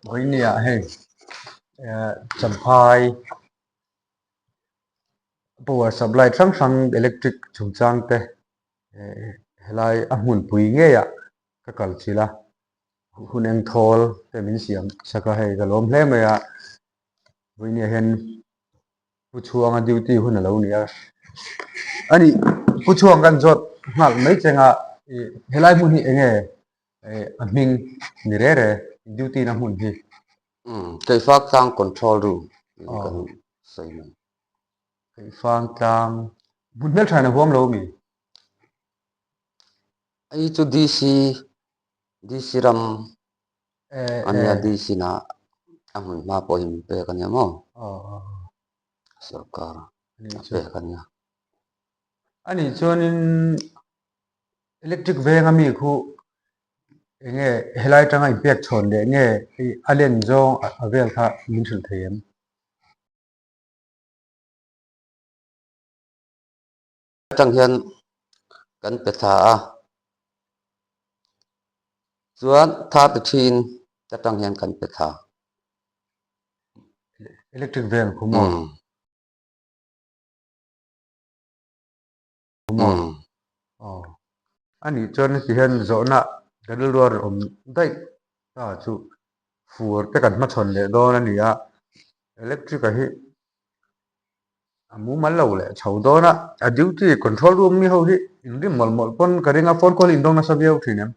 Vawinia hei Champhai power supply hrang hrang electric chungchang te helai a hmunpui ngeiah ka kal chilh a, hun eng thawl te min siam sak a hei ka lawm hle mai a, Vawinia hian Pu Chhuanga duty hun a lo ni a, ani Pu Chhuang kan zawt nghal mai cheng a ih helai hmun hi eng nge a hming ni re re duty na hmun hi. Umm Keifang tlang control room tih kan sawi mai. Keifang tlang hmun hmeltha in a huam lo mi? Hei chu DC DC ram A nia DC na a hmun hma pawh hi min pek a nia maw? Sorkar a pek a nia. A nih chuanin electric veng a mi khu eng nge helai atanga inpek chhawn leh nge a len zawng a vel kha min hrilh thei em? Atang hian kan pe thla a, chuan tha pe thin atang hian kan pe thla. Electric vel khu maw? Maw? Aw. A nih chuan heti hian zawhna kan rilru a rawn awm daih ta chu fur te kan hmachhawn leh dawn a ni a, electric a hi A mumal lo leh chho dawn a, a duty control room mi ho hi inrim mawlh mawlh pawn ka ring a, phone call hi indawng nasa viau thin em?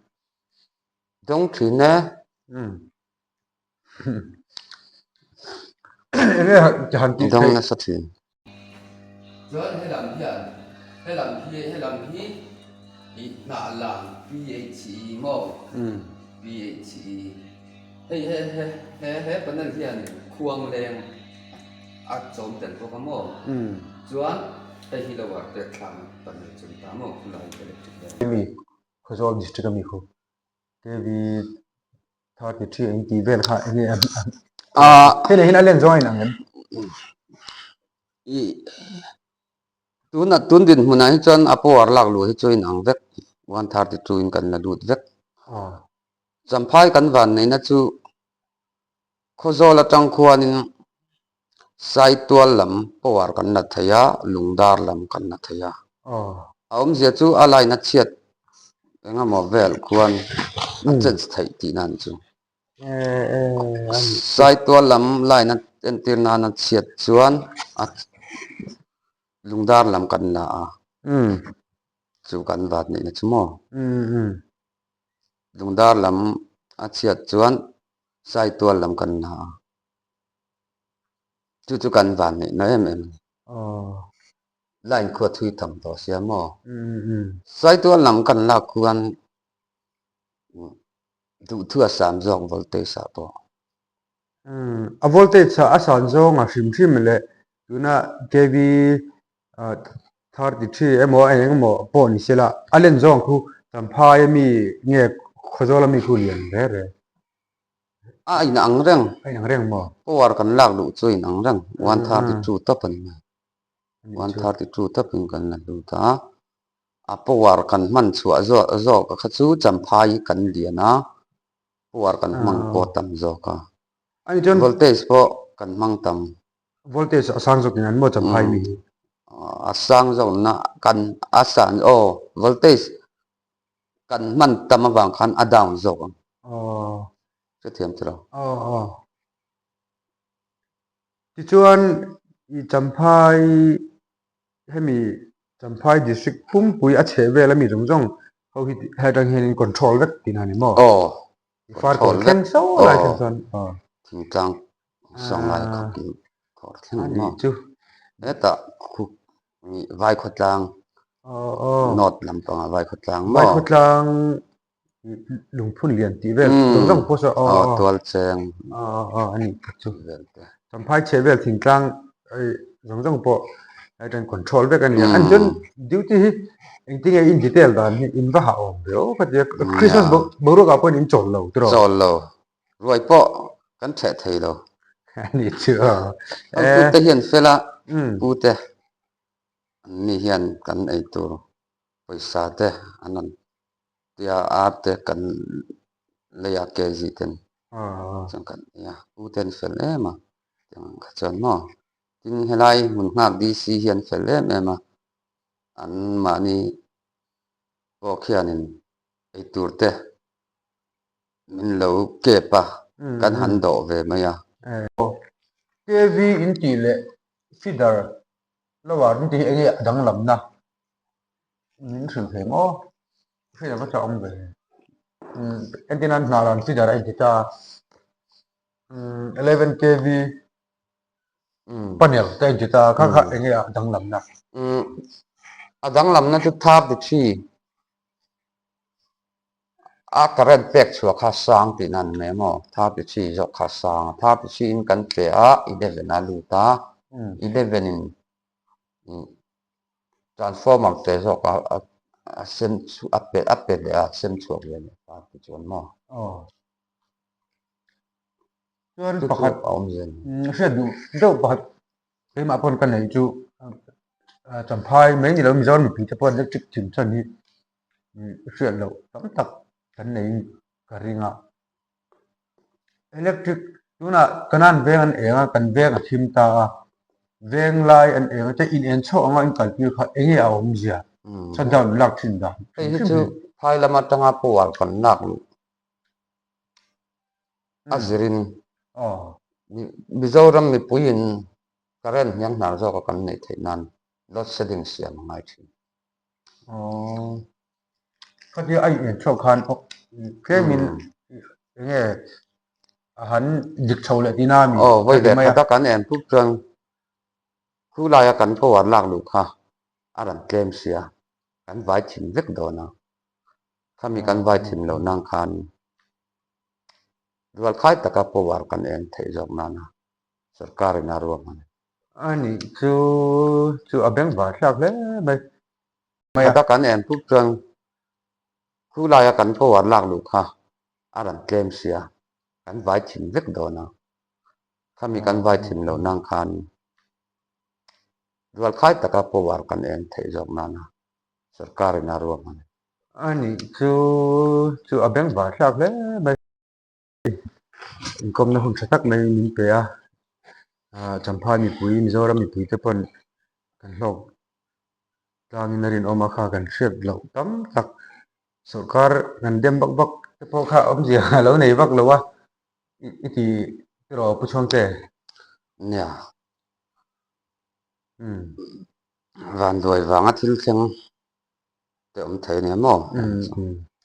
Dawng thin e. Umm. Enge han tih theih? Dawng nasa thin. Chuan helam hian helam hi helam hi ih hnah lang PHE maw? PHE hei he he he he panel hian khuang leng A chawm tel bawk a maw? Chuan hei hi lower pek thlang panel chu ni ta maw? Khulai electric vel. Mi Khawzawl district a mi khu KV 33 eng tih vel kha enge a hei leh hian a len zawng a inang em? I tuna tun dinhmunah hi chuan a power lak luh hi chu a inang vek 132 in kan la lut vek. Champhai kan van neihna chu Khawzawl atang khuanin Saitual lam power kan la thei a, Lungdar lam kan la thei a. A awmzia chu a line a chhiat eng emaw vel khuan a change theih tihna a ni chu. Saitual lam line a entir nan a chhiat chuan a Lungdar lam kan la a, chu kan vat neihna chu maw? Lungdar lam a chhiat chuan Saitual lam kan la a, chu chu kan van neihna em em a ni. Line khu a thui tam tawh sia maw? Saitual lam kan lak khuan duhthu a san zawk voltage ah pawh. A voltage ah a san zawng a hrim hrim leh tuna KV 33 emaw eng emaw pawh ni sela a len zawng khu Champhai ami nge Khawzawl ami khu lian re re. A inang reng. A inang reng maw? Power kan lak luh chu a inang reng 132 tawp a ni mai. 132 tawpin kan la lut a, a power kan hman chhuah zawk a kha chu Champhai kan lian a, power kan hmang pawh a tam zawk a, voltage pawh kan hmang tam. Voltage a sang zawk in an maw Champhai mi hi? A sang zawk na kan a san aw voltage kan hman tam avang khan a down zawk ang. Aw. Hrethiam chu lo. Aw aw. Tichuan i Champhai hemi Champhai district pumpui a chheh vel ami zawng zawng ho hi he atang hian in control vek tihna a ni maw? Aw. Far kawr thleng so lai thleng chuan aw. Thingtlang sawng lai khawp in kawr thleng a ni maw? Chu. Hetah khu Vaikhawtlang North lampangah Vaikhawtlang maw? Vaikhawtlang lungphun lian tih vel zawng zawng pawh saw aw tual cheng aw a ni tak chu Champhai chheh vel thingtlang zawng zawng pawh hetiang control vek a ni a ani chuan duty hi engtin nge in detail dan hi in va hah awm ve aw ka tia Christmas boruak ah pawhin in chawl lo tiraw chawl lo ruai pawh kan theh thei lo a ni chu aw pute hian fela pute an ni hian kan ei tur pawisa te an rawn Tia ar te kan lei a kg ten. Chuan kan ei a, pu te an fel em a, tiang ang kha chuan maw. Tin helai hmun nghak DC hi an fel em em a, an mahni pawh khianin eitur te min lo kep a, kan han dawh ve mai a. KV in tih leh feeder lower in tih hi enge a danglamna min hrilh thei maw? Hriat a va chak awm ve. Entir nan hnah ran feeder a inti ta a, 11 KV panel te a inti ta a, kha kha enge a danglamna? A danglamna chu 33 A current pek chhuah kha sang tihna an nei maw? 33 zawk kha sang a, 33 in kan pe a, 11 a lut a, 11 in transformer te zawk a a sem chhuah a pe a pe leh a sem chhuak leh leh ta ti chuan maw? Aw. Chuan pakhat a awm zel. Hriat duh deuh pakhat keimah pawn ka neih chu Champhai mai ni lo Mizoram mipui te pawh electric thim chhan hi hriat loh tam tak kan neiin ka ring a. Electric tunah kanan veng an eng a, kan veng a thim ta a, veng lai an eng a te in en chhoh anga in kaltir kha eng nge a awmzia shutdown an lak thin dan Hei hi chu phai lam atanga power kan lak luh a zirin Mizoram mipuiin current hniang hnar zawka kan neih theih nan load shedding siam a ngai thin. Aww. Khatia a in chhuak khan tlemin enge a han dik chho leh tina mi. Aw vawi leh khat a kan en pup chuan khu laia kan power lak luh kha a rawn tlem sia kan vai thin vek dawn a khami kan vai thin loh nan khan rualkhai taka power kan en theih zawk nana sorkarin a ruahman. A nih chu chu a beng var thlak hle mai. Khata kan en pup chuan khu laia kan power lak luh kha a rawn tlem sia, kan vai thin vek dawn a. Khami kan vai thin loh nan khan rualkhai taka power kan en theih zawk nana sorkarin a ruahman. A nih chu chu a beng var thlak hle mai. Inkawmna hun tha tak mai min pe a, Champhai mipui Mizoram mipui te pawn kan hlawk tlangin a rinawm a kha kan hriat loh tam tak sawrkar kan dem vak vak te pawh kha awmzia a lo nei vak lo a i ti tiraw Pu Chhuangte? Nia, vanduai vanga thil thleng te awm thei ania maw?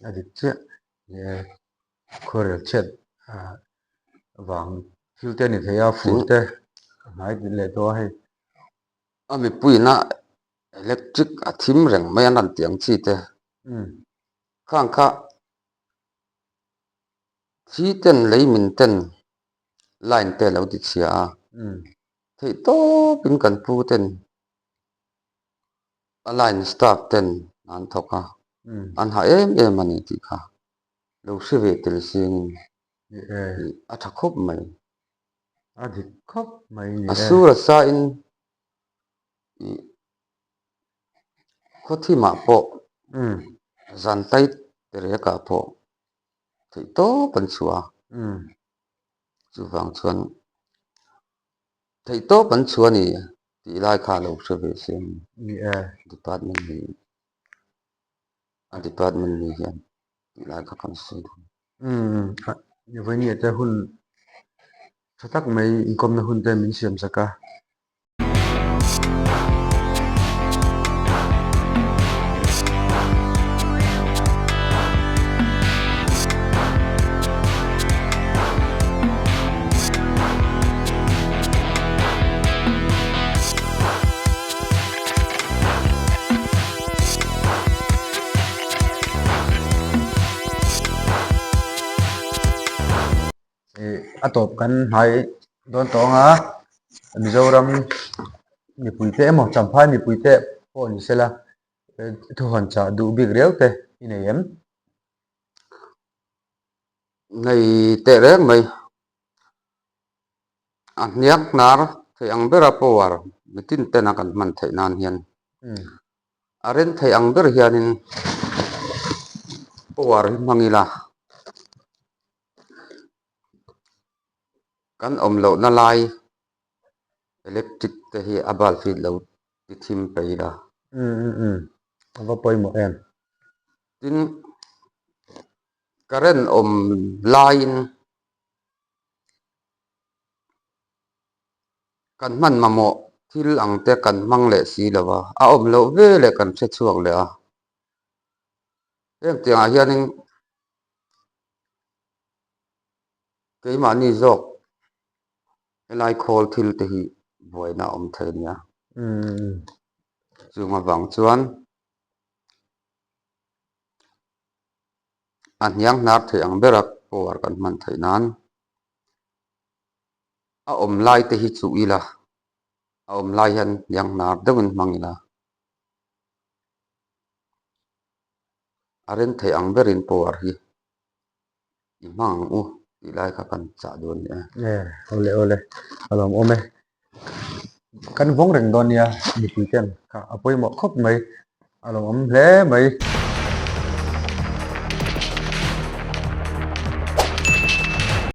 A dik chiah. Khuarel chhiat vang thil te a ni thei a, fur te a hnai leh tawh a hei. A mipuiin a electric a thim reng mai an rawn tih ang chi te. Khang kha thi ten lei min ten line te a lo ti chhia a, theih tawpin kan pu ten a line staff ten an thawk a, an ha em em a ni tih kha lo hre ve tel siangin a tha khawp mai. A dik khawp mai ni e. A sur a sain ih khawthimah pawh zan tai terekah pawh theih tawp an chhuah a, chuvang chuan theih tawp an chhuah a ni. Tih lai kha a lo hre ve se ang. Ni e. Department hi a department mi hian tih lai kha kan sawi dawn. Umm vawinia te hun tha tak mai inkawmna hun te min siam sak a. A tawp kan hnai dawn tawh ang a Mizoram mipui te emaw Champhai mipui te pawh ni sela thuhawn chah duh bik riau te i nei em? Nei teh reng mai. A hniak hnar theih ang bera power mitin tena kan hman theih nan hian a ren theih ang ber hianin power hi hmang ila. Kan awm lohna lai electric te hi a bulb hi lo ti thim peih ila. Umm umm umm a va pawimawh em. Tin, current awm laiin kan hman mamawh thil ang te kan hmang leh si lo va, a awm loh ve leh kan hre chhuak leh a. Heng tiangah hianin keimahni zawk helai khawl thil te hi buaina a awm thei a nia. Chung avang chuan a hniang hnar theih ang bera power kan hman theih nan a awm lai te hi chuh ila, a awm lai hian hniang hnar deuhin hmang ila. A ren theih ang berin power hi i hmang ang u tih lai kha kan chah dawn nia. E, awle awle, a lawm awm e. Kan vawng reng dawn nia mipui ten kha a pawimawh khawp mai, a lawm awm hle mai.